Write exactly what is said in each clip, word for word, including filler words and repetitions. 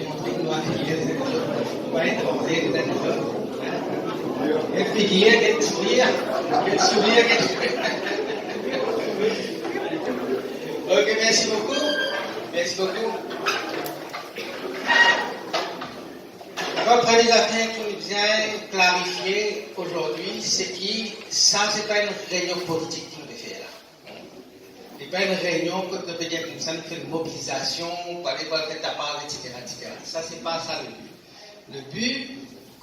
Montre nou figir, nou va etranze, petet, hein? Quel figir, quel sourire, quel sourire, quel... Ok, merci beaucoup. Merci beaucoup. Alor, premie zafer ki nou bizin klarifie azordi, se ki sa, se pa enn reynion politik ki nou pe fer la. Se pa enn reynion kot nou pe dir koumsa nou fer mobilizasion pou ale, pou al fer tapaz, et cetera, et cetera. Sa, se pa sa le bi. Le bi,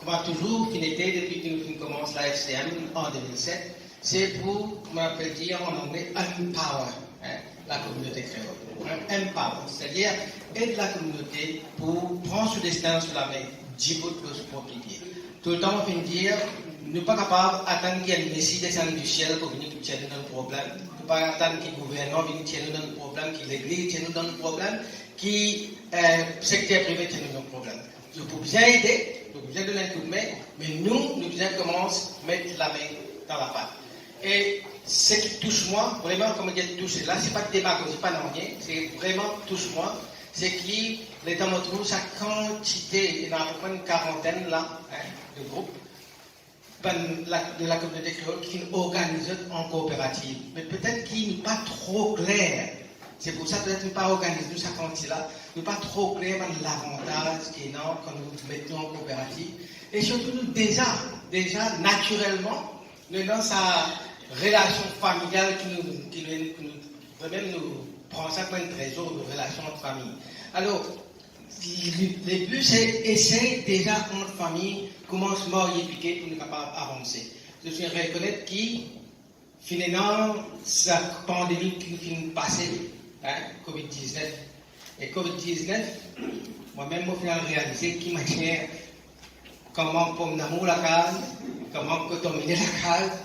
kouma touzour finn ete depi ki nou finn koumans la F C M an de mil set, se pou, kouma nou apel dir an angle, empower, hein, lakominote kreol. Hein, empower, setadir ed lakominote pou pran so destin dan so lame, dibout lor so prop lipie. Toultan mo finn dir, nou pa kapav atann ki enn mesi desann disiel pou vini pou tir nou dan problem. Nou pa atann ki gouvernman vini tir nou dan problem, ki legliz tir nou dan problem, ki, eh, sekter prive tir nou dan problem. Zot pou bizin ede, zot pou bizin donn enn koudme, me nou, nou bizin koumans met lame dan lapat. E seki tous mwa, vreman, kouma dir tous, la, se pa demagozi, pa nanye, se vreman tous mwa, se ki letan mo trouv sa kantite, ena apepre enn karantenn la, hein, de group, bann la, de lakominote kreol ki finn organiz zot an kooperativ. Me petet ki nou pa tro kler. Se pou sa petet nou pa organiz nou sa kantite la, nou pa tro kler bann lavantaz ki ena kan nou met nou an kooperativ. E sirtou nou deza, deza natirelman, nou dan sa relasion familial ki nou, ki nou, ki nou, vremem nou pran sa kouma enn trezor, nou relasion ant fami. Alor, le, le bi se esey deza ant fami koumans marye pike pou nou kapav avanse. Zot finn rekonet ki finn ena sa pandemi ki finn pase, hein, covid diznef. E covid diznef, mwa mem mo finn al realize ki manier, kouma pom damour lakaz, kouma kotomili lakaz,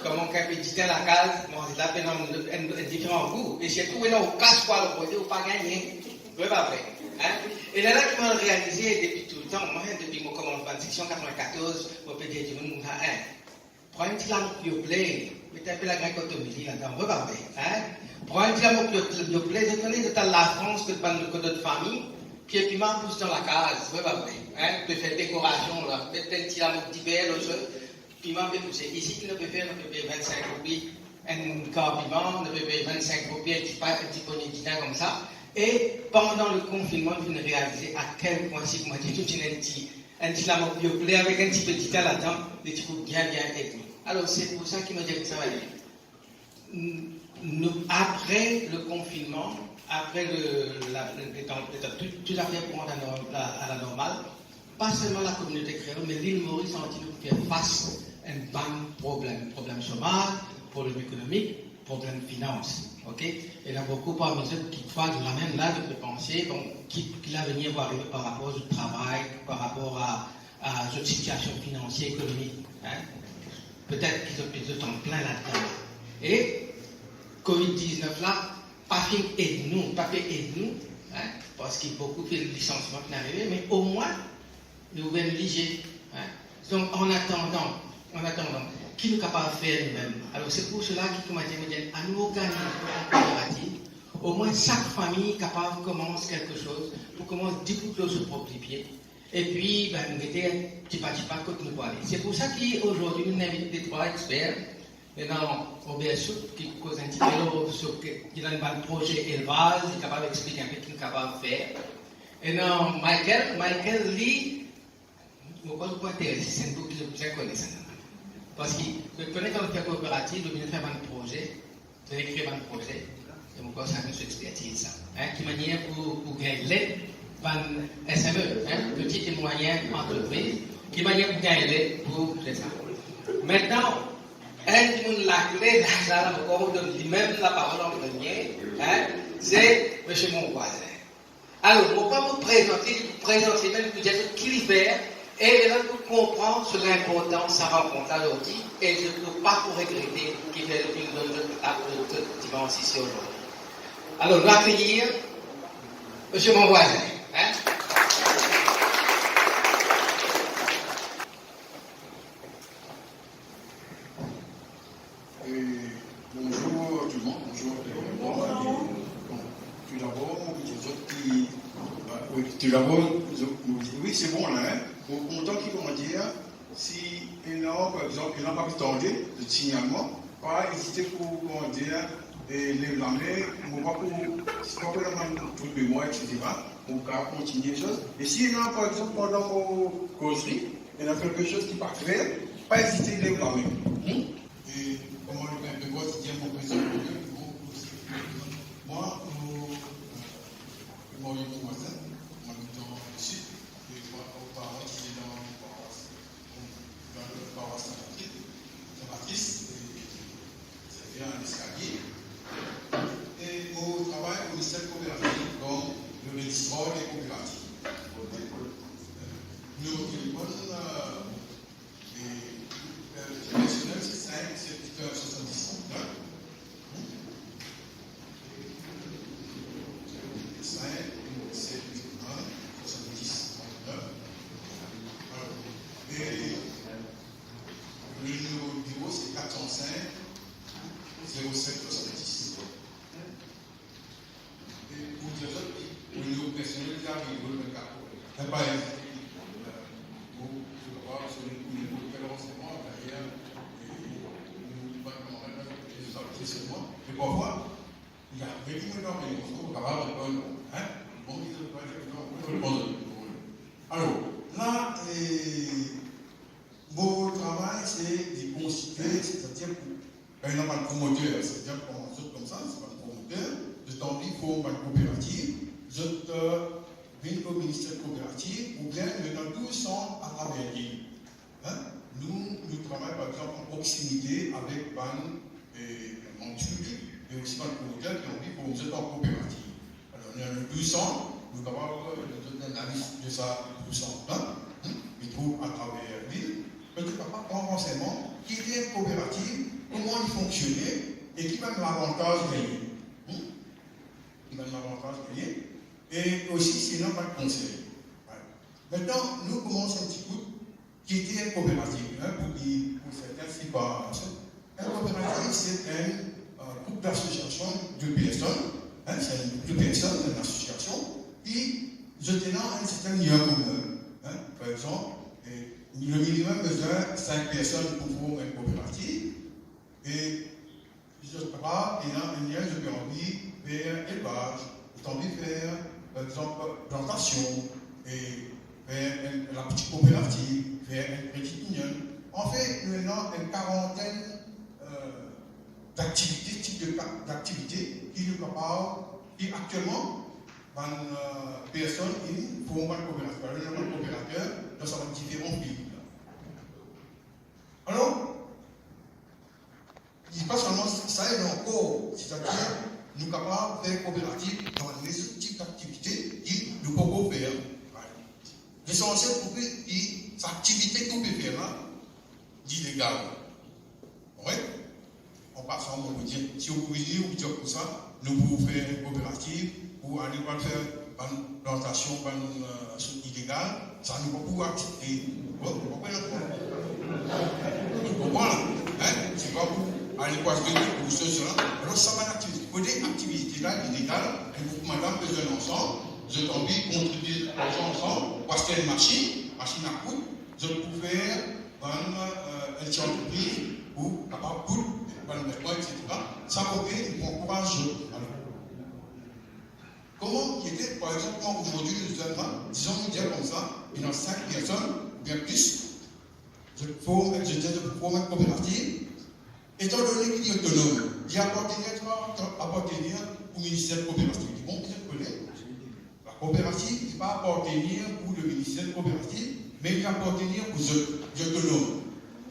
kouma enn pe ditan lakaz, bon, la pena enn, enn, enn diferan gou. E sirtou, ou ena ou kas pou al kote, ou pa gagne. Vre pa vre? Hein? E la, la ki mo realize depi toultan, mwa, depi mo koumans bann seksion katrevin-katorz, mo pe dir dimoun, hein, pran enn ti lamour yople, met enn pe lagrin kotomili ladan, vre pa vre? Hein? Pran enn ti lamour yo-, yople, zot kone, zot al Lafrans, kot bann, kot zot fami, pie piman pous dan lakaz, vre pa vre? Hein? Pe fer dekorasion la, met enn ti lamour diber lor zot, piman pe pouse. Isi, ki nou pe fer, nou pe pey vinn-sink roupi enn kar piman, nou pe pey vinn-sink roupi enn ti pa, enn ti pogne dite koumsa. E pandan le konfinnman, nou finn realize a kel pwin, si kouma dir, tou inn ena enn ti, enn ti lamour yople avek enn tipe dite ladan, li ti pou bien, bien ed nou. Alor, se pou sa ki mo dir sa, nou, apre le konfinnman, apre le, la, le, letan, letan tou, tou zafer pou rant a nor-, a, a la normal, pa selman lakominote kreol, me Lil Moris antie nou pou fer fas enn bann problem, problem somaz, problem ekonomik, problem finans, ok? Ena boukou parmi zot ki krwar lamem la, zot pe panse, bon, ki, ki lavenir pou arive par rapor zot travay, par rapor a, a zot sitiasion finansie, ekonomik, hein? Petet ki zot, zot an plin ladan. E covid diznef la, pa finn ed nou, pa pe ed nou, hein, parski boukou de lisansiman finn arive, me omwin, nou ouver nou lizie, hein. Donk, an atandan, an atandan, ki nou kapav fer noumem? Alor, se pou sela ki, kouma dir, mo dir, anou organiz nou an kooperativ, omwin sak fami kapav koumans kelke soz, pou koumans dibout lor so prop lipie, epi, ben, nou gete tipa tipa kot nou pou ale. Se pou sa ki, azordi, nou invit de trwa exper, Ena Robert Soup ki koz enn tipe lor so ke, ki ena bann proze elvaz, li kapav explik enpe ki nou kapav fer. Ena Michael, Michael li, mo krwar li pou interese, se enn boug ki bizin kone sa. Parski, zot kone kan nou fer kooperativ, nou bizin fer bann proze, nou ekrir bann proze, e mo krwar sa nou so expertiz sa. Hein, ki manier pou, pou gagn led, bann S M E, hein, petit et moyen entreprise, ki manier pou gagn led pou fer sa. Aster, enn dimoun lakle, la, la, la, mo pou donn limem laparol an premie, hein, se Misie Monvoisin. Alor, mo pa pou prezant li, prezant limem, pou dir zot ki li fer, e lerla pou konpran so linportans sa rankont la zordi, e zot pou pa pou regrete ki fer zot vinn donn zot, zot, zot dimans isi zordi. Alor, nou akeyir Misie Monvoisin, hein? Euh, bonjour tout le monde, bonjour à tout le monde. Bon, tout d'abord, mo pou dir zot ki, euh, wi, tou Dabor, wi, se bon la, hein. Bon, kontan ki, koman dir, si ena, par exanp, ena pa pe tande, zot signal mwa, pa ezite pou, koman dir, e lev lame, mo pa pou, si pa pou ena bann trou de memwar, et cetera, mo kapav kontigne zot. E si ena, par exanp, pandan mo kozri, ena kelke soz ki pa kler, pa ezite lev lame. Hmm? E kouma le pep de Bwa ti dir, mo prezidan, mo, mo, mo, mo, mo, mo, mo, Sid, e mo, mo, mo, mo, mo, dan le parois Saint-Patrick, Saint-Patrice, e servi a leskalie. E mo travay o Minister Kooperativ kom le Registrar de Kooperativ. Nou, nou, e, e, personel, se sink, sink, swasanndis, hein? Sink, sink, swasanndis, nef. Alor, e le nimero de biro, se kat san sink, zeroset, swasanndis. E pou dir zot, o nivo personel, li arive, zot bann kapo. Sa pa enn, pou, pou kapab, si nou, pou nou, pou fer ransegneman, dayer, e, nou, nou, pa, pa, pa, pa, pa, pa, pa, pa, pa, e parfwa, li arive ki mo dan reinion, mo pa kapav reponn, hein? Bon, li dir, pa, pa, pa, pa, pa, pa, pa. Alor, la, e, mo travay, se de konsilte, setadir pou, kan ena bann promoter, setadir kouma zot koumsa, se bann promoter, zot anvi form bann kooperativ, zot, e, vinn o Minister Kooperativ, oubien nou ena douz sant atraver lil. Hein? Nou, nou travay, par exanp, an proksimite avek bann, e, bann piblik, me osi bann promoter ki anvi form zot an kooperativ. Alor, nou ena douz sant, nou kapav, e, donn lalis de sa douz sant la, hein, ki trouv atraver lil, pou zot kapav pran ransegnman, ki ete enn kooperativ, kouma li fonksione, e ki bann lavantaz gagne. Hmm? Ki bann lavantaz gagne. E osi, si ena bann konsey. Voilà. Aster, nou koumans enn ti kout, ki ete enn kooperativ, hein, pou ki, pou sertin, si pa, enn kooperativ, se enn, e, group d'asosiasion de personn, hein, se enn group de personn, enn asosiasion, ki zot ena enn sertin lien komin, hein. Par exanp, e, le minimem bizin sink personn pou form enn kooperativ, e zot kapav, ena enn lien, zot pe anvi fer elvaz, zot anvi fer, par exanp, plantasion, e fer enn, lapti kooperativ, fer enn credit union. Anfin, nou ena enn karantenn, e, daktivite, tip de ka-, daktivite ki nou kapav, ki aktielman, bann, e, personn inn form bann kooperativ. Alor, nou ena bann kooperater dan sa bann diferan fil la. Alor, li pa selman sa, ena ankor, setadir nou kapav fer kooperativ dan lezot tip daktivite ki nou poko fer. Lesansiel pou ki, ki sa aktivite ki ou pe fer la, li legal. Wi? An pasan, mo pou dir, si ou pou vini, ou pou dir koumsa, nou pou fer enn kooperativ, pou ale, pou al fer bann plantasion, bann, e, soz ilegal, sa nou pa pou aksepte. Bon, nou pa pou aksepte. Ou konpran la? Hein? Se pa pou ale pou aste de kourse, sela. Alor, sa bann aktivite. Kote aktivite la, ilegal, enn group madam pe zwenn ansam, zot anvi kontribie larzan ansam, pou aste enn masinn, masinn a kout, zot pou fer bann, e, enn ti antrepriz pou kapav koud bann veteman, et cetera. Sa kote nou pou ankouraz zot. Alor, kouma ki ete, par exanp, kan azordi nou dir, dizon nou dir koumsa, ena sink personn oubien plis, zot form, zot dir zot pou form enn kooperativ, etandone ki li otonom, li apartenir, apartenir pou Minister Kooperativ. Bon, bizin kone, lakooperativ, li pa apartenir pou le Minister Kooperativ, me li apartenir pou zot, li otonom.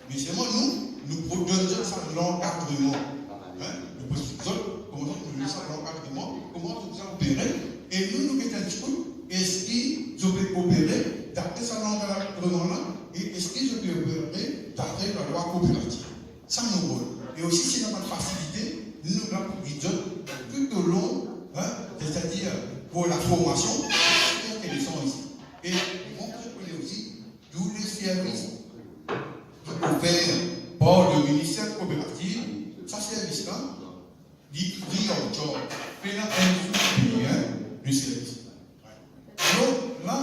Me selman nou, nou pou donn zot sa lankadreman. Hein? Nou pou zot, kouma nou donn sa lankadreman, kouma zot bizin opere, e nou, nou gete enn ti kou, eski zot pe opere dapre sa lankadreman la, e eski zot pe opere dapre lalwa kooperativ. Sa nou rol. E osi, si ena bann fasilite, nou, nou la pou gid zot toutolong, hein, setadir pou laformasion, se interesan isi. E mo, mo kone osi, tou le servis ofer par le Minister Kooperativ, sa servis la, li, li an charge. Pena enn sou peye, hein, le servis. Donk, la,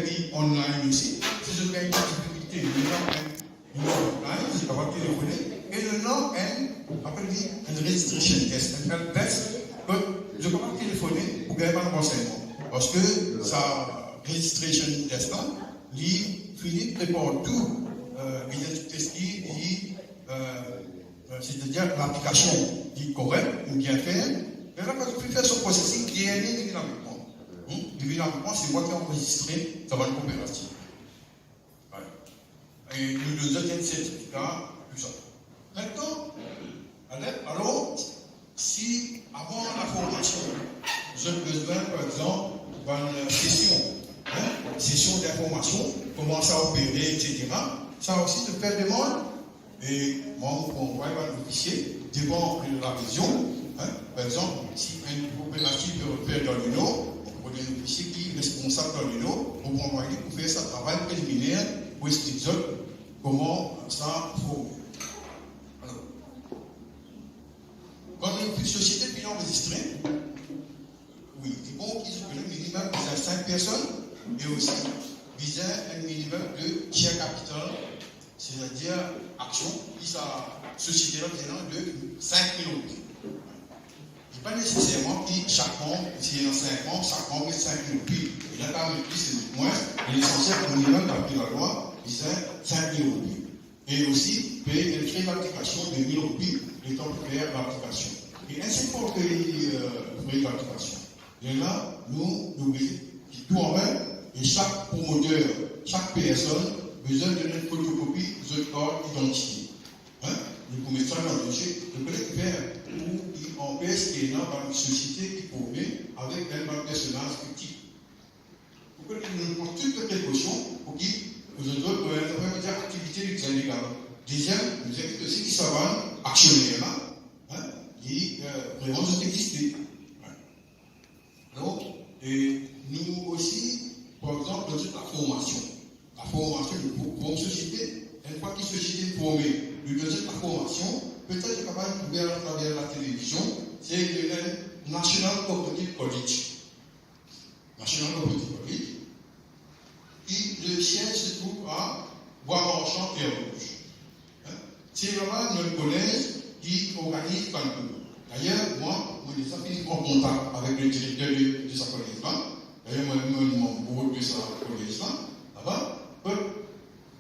li online osi. Si zot gagn difikilte, li ena enn nimero online, zot kapav telefone. E li ena enn, apel li enn registration desk, enn help desk, kot zot kapav telefone pou gagn bann ransegnman. Parski sa registration desk la, li fini prepar tou, euh, bizin tou teste li, li, euh, euh, setadir laplikasion li korek, li bien fer. E la, kan li fini fer so processing, dernie li vinn avek mwa. Hmm? Li vinn avek mwa, se mwa ki anrezistre sa bann kooperativ. Wi. E nou donn zot enn sertifika, tou sa. Aster, alor, si avan laformasion, zot bizin, par exanp, bann sesion, hein, sesion dinformasion, kouma sa opere, et cetera, sa osi zot fer demann. E mwa, mo pou anvway bann ofisie devan larezion, hein. Par exanp, si enn kooperativ fer dan Lenor, mo pou rod enn ofisie ki responsab dan Lenor, mo pou anvway li pou fer sa travay preliminer, pou explik zot kouma sa forme. Alor, kan enn sosiete finn anrezistre, wi, li bon ki zot minimem bizin sink personn, e osi bizin enn minimem de share capital, setadir aksion, ki sa sosiete la bizin ena de sink mil roupi. Li pa neseserman ki sak manb, si ena sink manb, sak manb met sink mil roupi. Ena kapav met plis, met mwins, me lesansiel, minimem, dapre lalwa, bizin sink mil roupi. E osi pey enn fre laplikasion de mil roupi, letan pou fer laplikasion. E enn sel fwa ou pey, euh, fre laplikasion, lerla nou, nou oblize ki tou anmem, e sak promoter, sak personn bizin donn enn fotokopi zot kart idantite. Hein? Nou pou met sa dan dosie, nou pou fer pou ki anpes ki ena bann sosiete ki forme avek enn bann personaz fiktif. Pou ki nou pran tou prekosion pou ki, pou zot, zot, pou zot, pou zot aktivite li bizin legal. Deziem, nou inkiet osi ki sa bann aksioner la, hein, ki, euh, vreman zot existe. Alor, e nou osi, par exanp, donn zot laformasion. Laformasion, nou pou form sosiete, enn fwa ki sosiete forme, nou donn zot laformasion, petet zot kapav trouve atraver latelevizion, se le National Cooperative College. National Cooperative College, ki le siez se trouv a Bois Marchand, Terre Rouge. Hein? Se laba nou ena enn kolez ki organiz bann kour. Dayer, mwa, mo deza finn pran kontak avek le direkter de, de sa kolez la. Dayer, mwa, mo, mo, mo de sa kolez la, laba. Bon,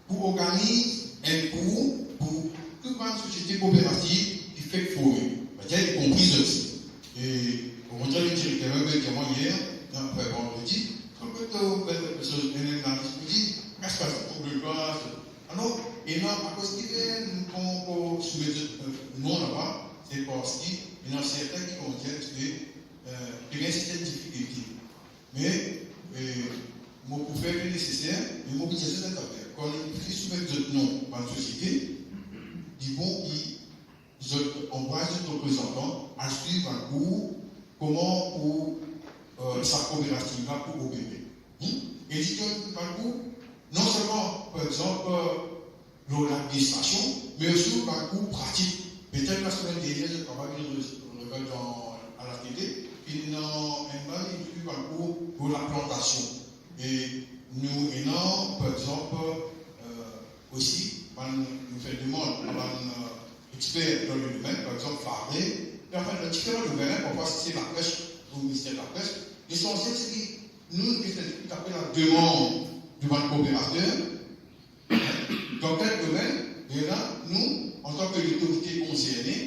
pou organiz enn kour pou tou bann sosiete kooperativ ki fek forme, setadir inpli zot osi. E, okontrer, le direkter mem dir mwa yer, non, apre vandredi, kan to, enn, enn, enn, li dir, kas pa sa, problem pa sa. Alor, e non, akoz ki, eh, nou pa ankor soumet, eh, non laba, se parski ena sertin ki kontinn ti pe, eh, pe gagn sertin difikilte. Me, eh, mo pou fer le neseser, me mo pou dir zot enn zafer. Kan nou finn soumet zot non bann sosiete, li bon ki zot anvway zot reprezantan al swiv bann kour, kouma pou, eh, sa kooperativ la pou opere. Hmm? E li donn bann kour, non selman, par exanp, eh, lor ladministrasion, me osi bann kour pratik. Petet lasemenn dernie, zot kapav vinn re-, regarde dan, a latele, finn ena enn bann, finn bann kour lor laplantasion. E nou ena, par exanp, eh, osi, bann, nou fer demann a bann, eh, exper dan le domenn, par exanp, Fare, e anfin, dan diferan domenn, parfwa si se lapes, o minister lapes, lesansiel se ki nou, nou pe fer apel a demann de bann kooperater, dan kel domenn, e la, nou, antan ki lotorite konserne,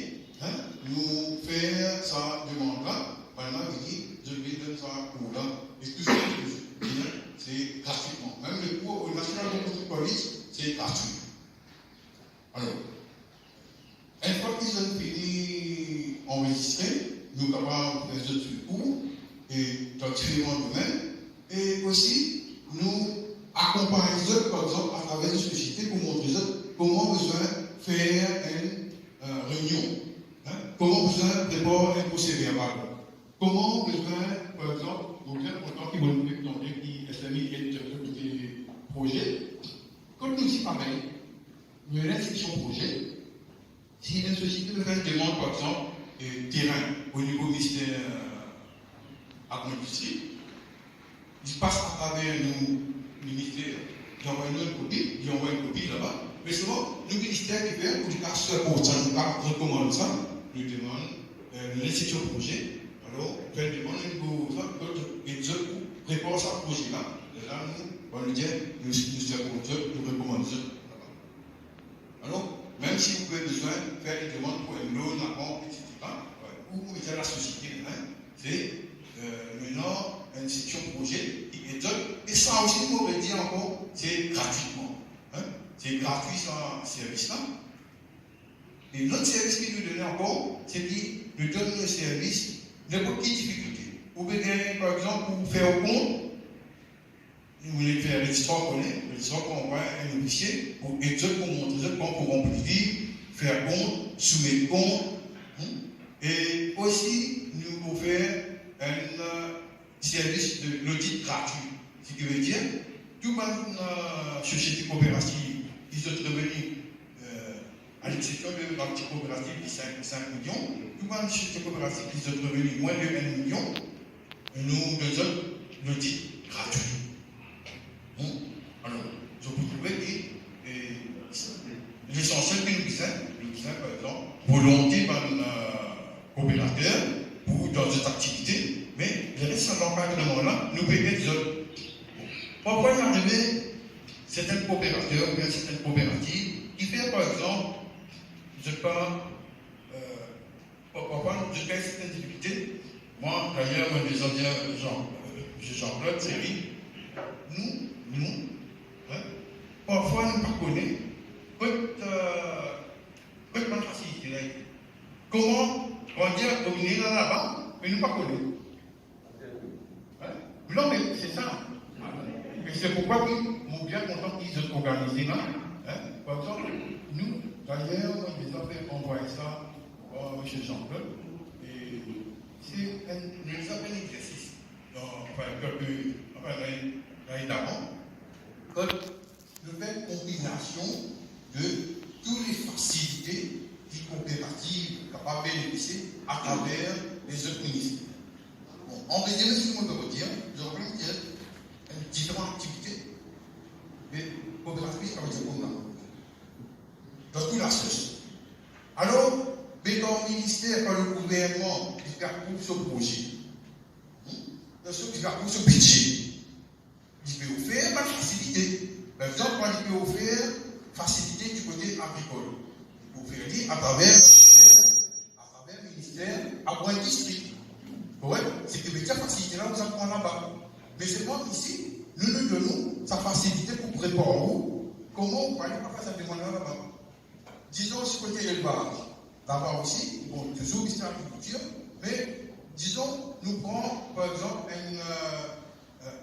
hein, nou fer sa demann la, bann la vini, zot vinn donn sa kour la, e tou sa ki vinn, se gratwitman. Mem le kour o National Cooperative College, se gratwi. Alor, enn fwa ki zot fini anrezistre, nou kapav fer zot swiv kour, e dan diferan domenn, e osi nou akonpagn zot, par exanp, atraver zot sosiete pou montre zot kouma bizin fer enn, eh, reynion, hein, kouma bizin prepar enn proseverbal, kouma bizin, par exanp, nou bien kontan ki bann pep tande ki S M E ed zot kote proze. Kot nou ti parey, nou ena enn seksion proze, si enn sosiete pe fer enn demann, par exanp, eh, terin o nivo minister, eh, agrindistri, li pas atraver nou, Minister, li anvway nou enn kopi, li anvway enn kopi laba. Me selman, nou minister ki fer pou li kapav siport sa, nou kapav rekomann sa, nou demann, euh, linspeksion proze. Alor, fer demann onivo sa, kot, e zot pou prepar sa proze la. E la, nou, nou dir, nou, nou siport zot, nou rekomann zot laba. Alor, mem si ou pe bizin fer enn demann pou enn loan, labank, etsetera, ou, ou met lasosiete, hein, se, euh, nou ena enn seksion proze ki ed zot. E sa osi, mo pe dir ankor, se gratwitman, hein, se gratwi sa servis la. E lot servis ki nou donn ankor, se ki nou donn nou servis ninport ki difikilte. Ou pe gagn, par exanp, pou fer ou kont, nou vinn fer rezistran, kone, rezistran pou anvway enn ofisie pou ed zot, pou montre zot kouma pou ranpli li, fer kont, soumet kont, hmm? E osi, nou ofer enn, euh, servis de lodit gratwi. Seki ve dir, tou bann, euh, sosiete kooperativ ki zot reveni, euh, a lexsepsion de bann ti kooperativ ki sink, sink milion, tou bann sosiete kooperativ ki zot reveni mwin de enn milion, nou donn zot lodit gratwi. Bon, alor, zot pou trouve ki, eh, lesansiel ki nou bizin, nou bizin, par exanp, volonte bann, euh, kooperater pou dan zot aktivite, me leres, sa lankadreman la, nou pe ed zot. Parfwa, li arive, sertin kooperater oubien sertin kooperativ ki fer, par exanp, zot pa, euh, pa-, parfwa, nou gagn sertin difikilte. Mwa, dayer, mo deza dir Jean, euh, Misie Jean-Claude, se li. Nou, nou, hein, parfwa, nou pa kone kot, euh, kot bann fasilite la ete. Kouma, kouma dir, domine la laba, me nou pa kone. Hein? Non, me se sa. E se poukwa ki mo bien kontan ki zot organize la. Hein? Par exanp, nou, dayer, nou deza pe anvway sa, euh, Misie Jean-Claude. E se enn, nou deza fer enn exersis dan, anfin, kelke, anfin, lane, lane davan. Kot nou fer konpilasion de tou le fasilite ki kooperativ kapav benefisie atraver lezot minister. Bon, an rezime, seki mo pe dir, zot anvi dir, enn diferan aktivite, me kooperativ, sa ve dir kouma? Dan tou lasos. Alor, be kan minister, kan le gouvernman, li pe aprouv so proze, hmm? Li pe aprouv so bidze. Li pe ofer bann fasilite. Par exanp, kan li pe ofer fasilite di kote agrikol, li pe ofer li atraver, atraver minister agro-indistri. Korek? Seki ve dir fasilite la, ou sa pran laba. Me selman isi, nou, nou donn ou sa fasilite pou prepar ou, kouma ou pou ale fer sa demann la laba. Dizon, si kote lelvaz, laba osi, bon, touzour minister agrikiltir, me, dizon, nou pran, par exanp, enn, euh, euh,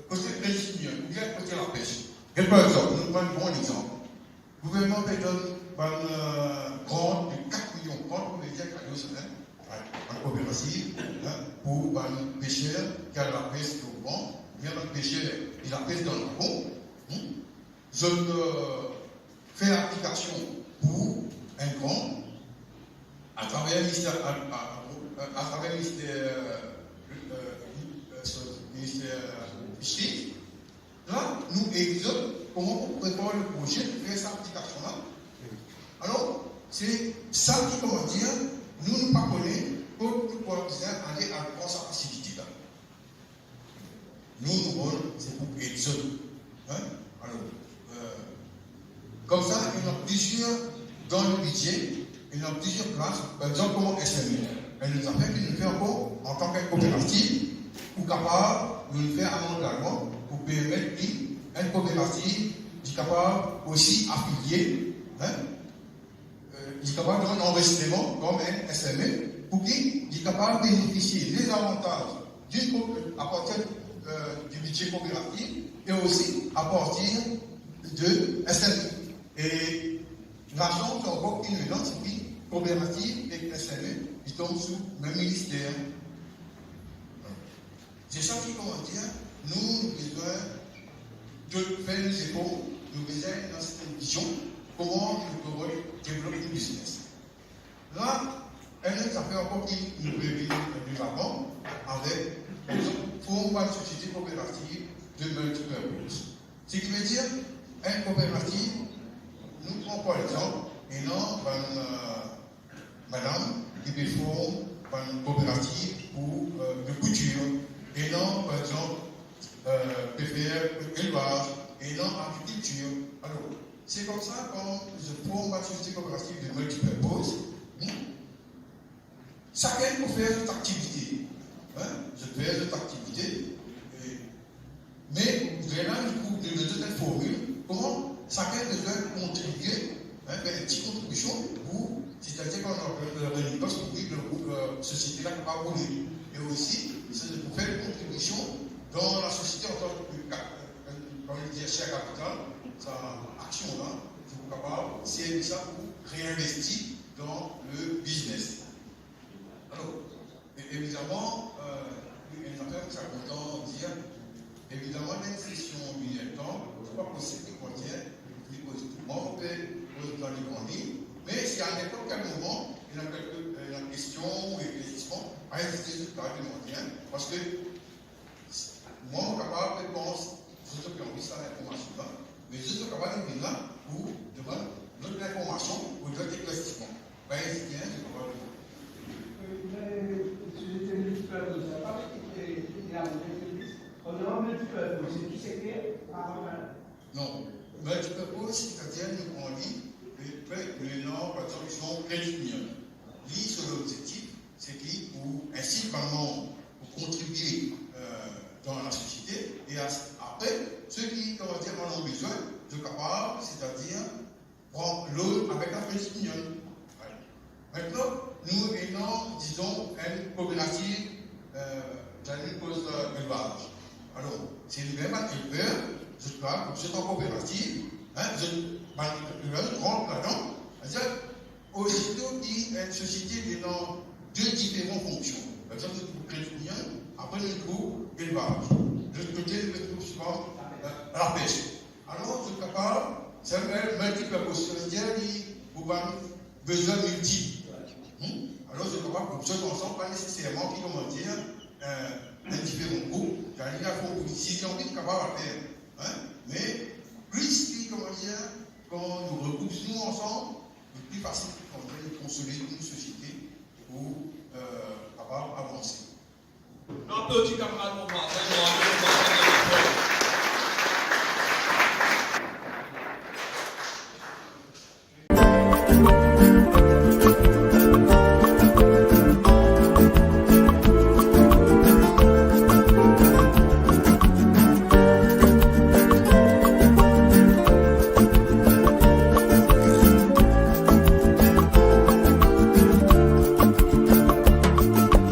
kote pes mie, oubien kote lapes. Get par exanp, nou pran enn bon exanp. Gouvernman pe donn bann, euh, grant de kat milion, grant pou medir kado sa, hein, bann kooperativ, hein, pou bann peser ki al lapes lor gran, oubien bann peser ki lapes dan lafon, hmm? Zot, euh, fer aplikasion pou enn grant atraver minister, a, a, a, atraver minister, euh, euh, euh, sorry, minister, euh, Fisheries. La, nou ed zot kouma pou prepar le proze pou fer sa aplikasion la. Alor, se sa ki, kouma dir, nou, nou pa kone kot nou pou bizin ale al pran sa fasilite la. Nou, nou rol, se pou ed zot. Hein? Alor, euh, koumsa, ena plizier, dan le bidze, ena plizier plas, par exanp, kouma S M E. Enn zafer ki nou fer ankor, antan ki kooperativ, pou kapav, nou fer amand lalwa, pou permet ki enn kooperativ, li kapav osi afilie, hein? Euh, li kapav donn anrezistreman kom enn S M E, pou ki li kapav benefisie lezavantaz di ko-, apartir, euh, di bidze kooperativ e osi apartir de S M E. E lasans ankor ki nou ena, se ki kooperativ ek S M E, li tom sou mem minister. Se sa ki, kouma dir, nou, nou bizin de fer nou zefor, nou bizin dan sertin vizion, kouma nou pou devlop nou biznes. La, enn lot zafer ankor ki nou pe vinn de lavan avek, par exanp, form bann sosiete kooperativ de multipurpose. Seki vedir, enn kooperativ, nou pran par exanp, ena bann, euh, madam ki pe form bann kooperativ pou, euh, de koutir, ena, par exanp, euh, pe fer elvaz, ena agrikiltir. Alor, se koumsa, kan zot form bann sosiete kooperativ de multipurpose, hmm, sakenn pou fer zot aktivite, hein, zot fer zot aktivite, e, me lerla nou trouv, nou donn zot enn formil, kouma sakenn bizin kontribie, hein, fer enn ti kontribision pou, setadir kan nou apel, euh, reunir, pou ouvrir le group, euh, sosiete la kapav boule. E osi, se pou fer kontribision dan la sosiete antan ke ka-, euh, kan nou dir share capital, sa aksion la, se pou kapav servi sa pou reinvesti dan le biznes. Alor, e-, evidaman, euh, enn zafer ki sa kontan dir, evidaman, dan enn sesion innertan, se pa posib ki kontien, li poz tou. Mwa, mo pe poz dan le an ligne, me si a ninport kel moman, ena kelke, ena kestion ou eklersisman, pa ezite, zot kapav demande, hein, parski mwa, mo kapav pe pans, zot, zot pe anvi sa linformasion la, me zot, zot kapav vinn la pou demann lot linformasion ou lot eklersisman. Pa ezite, hein, zot kapav vinn. Euh, mais, si je te dis pas comme ça, pas que tu es, tu es un activiste, on a envie de faire, c'est qui c'est que, ah, voilà. Non, multipurpose, setadir nou pran li, pe, pe, nou ena, par exanp, nou ena credit union. Li, so lobzektif, se ki pou insit bann manm pou kontribie, euh, dan la sosiete, e a-, apre, seki, kouma dir, bann manm bizin, zot kapav, setadir, pran loan avek la credit union. Mintnan, nou ena, dizon, enn kooperativ, euh, Daniel poz, euh, elvaz. Alor, se li mem bann elver, zot la, zot an kooperativ, hein, zot, bann elver, zot rant ladan, setadir, osito ki enn sosiete ena de diferan fonksion. Par exanp, nou trouv credit union, apre nou trouv elvaz. Lot kote, nou trouv souvan, euh, lapes. Alor, zot kapav, se enn multipurpose, setadir li pou bann bizin miltip. Hmm? Alor, zot kapav group zot ansam, pa neseserman ki, kouma dir, euh, enn diferan group, setadir li a fon pou li. Si li anvi, li kapav al fer, hein? Me plis ki, kouma dir, kan nou regroup nou ansam, li pli fasil pou, kouma dir, nou konsolid nou sosiete pou, euh, kapav avanse. Nou aplodi kamarad Montmartre, nou aplodi kamarad Montmartre.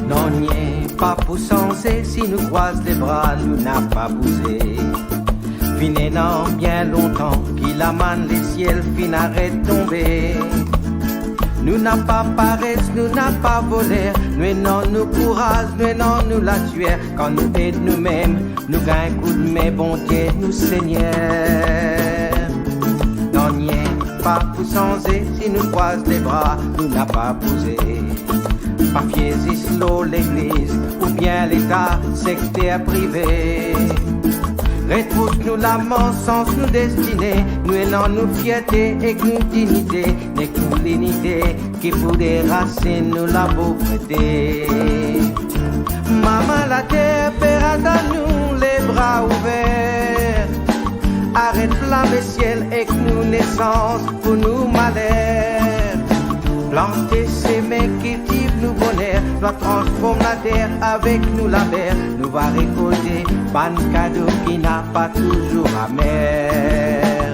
Nanye pa pou sanze si nou krwaz lebra, nou napa bouze. Finn ena bien lontan ki lamann lesiel finn aret tonbe. Nou napa pares, nou napa voler, nou ena nou kouraz, nou ena nou laswier. Kan nou ed noumem, nou gagn koudme, Bondie nou Segner. Nanye pa pou sanze si nou krwaz lebra, nou napa bouze. Pa fie zis lor legliz oubien leta, sekter prive. Retrouv nou laman, sans nou destine, nou ena nou fierte ek nou dignite, nek nou linite ki pou derasinn nou lapovrete. Mama Later pe atann nou lebra ouver. Aret flam lesiel ek nou nesans pou nou maler. Plante, seme, kiltiv nou boner, nou a transform later avek nou laver. Nou va rekolte bann kado ki napa touzour amer.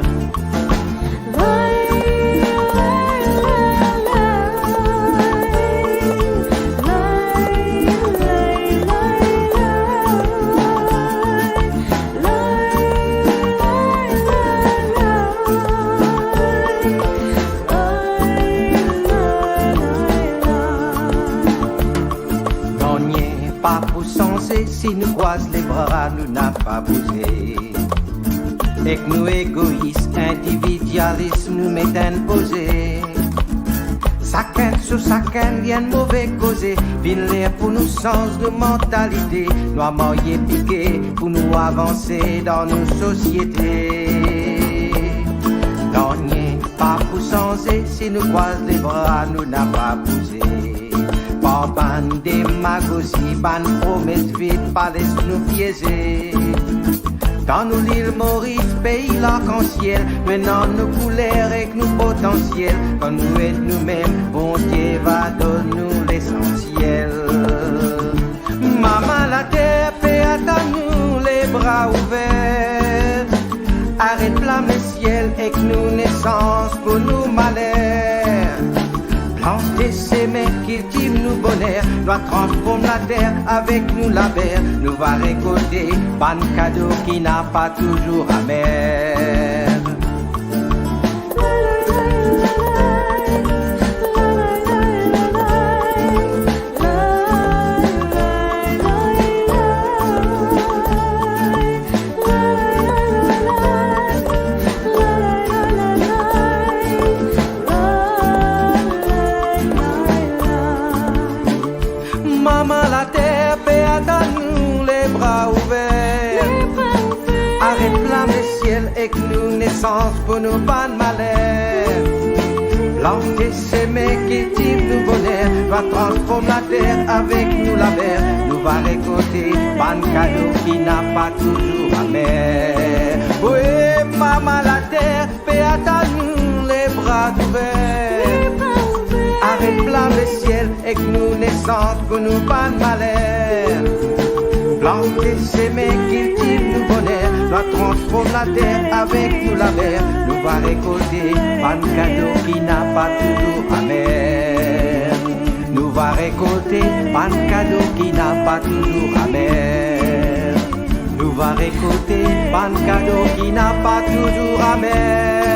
Nanye pa pou sanze si nou krwaz lebra, nou napa bouze. Ek nou egois, individialis nou met enn poze. Takenn so sakenn, li enn move koze, finn ler pou nou sanz nou mantalite, nou a marye pike pou nou avanse dan nou sosiete. Nanye pa pou sanze, si nou krwaz lebra, nou napa bouze. Par bann demagozi, bann promes vid, pa les nou pieze. Dan nou lil Moris, pei larkansiel, nou ena nou kouler ek nou potansiel. Kan nou et noumem, Bondie va donn nou lesansiel. Mama later pe atann nou lebra ouver. Aret blame siel ek nou nesans pou nou maler. Plante, seme, kiltiv nou boner, nou a transform later avek nou laver, nou va rekolte bann kado ki napa touzour amer. Mama later pe atann nou lebra ouver. Aret blame siel ek nou nesans pou nou bann maler. Plante, seme, kiltiv nou boner, nou a transform later avek nou laver, nou va rekolte bann kado ki napa touzour amer. Wi, mama later pe atann nou lebra ouver. Aret blame siel ek nou nesans pou nou bann maler. Plante, seme, kiltiv nou boner, nou a transform later avek nou laver, nou va rekolte bann kado ki napa touzour amer. Nou va rekolte bann kado ki napa touzour amer. Nou va rekolte bann kado ki napa touzour amer.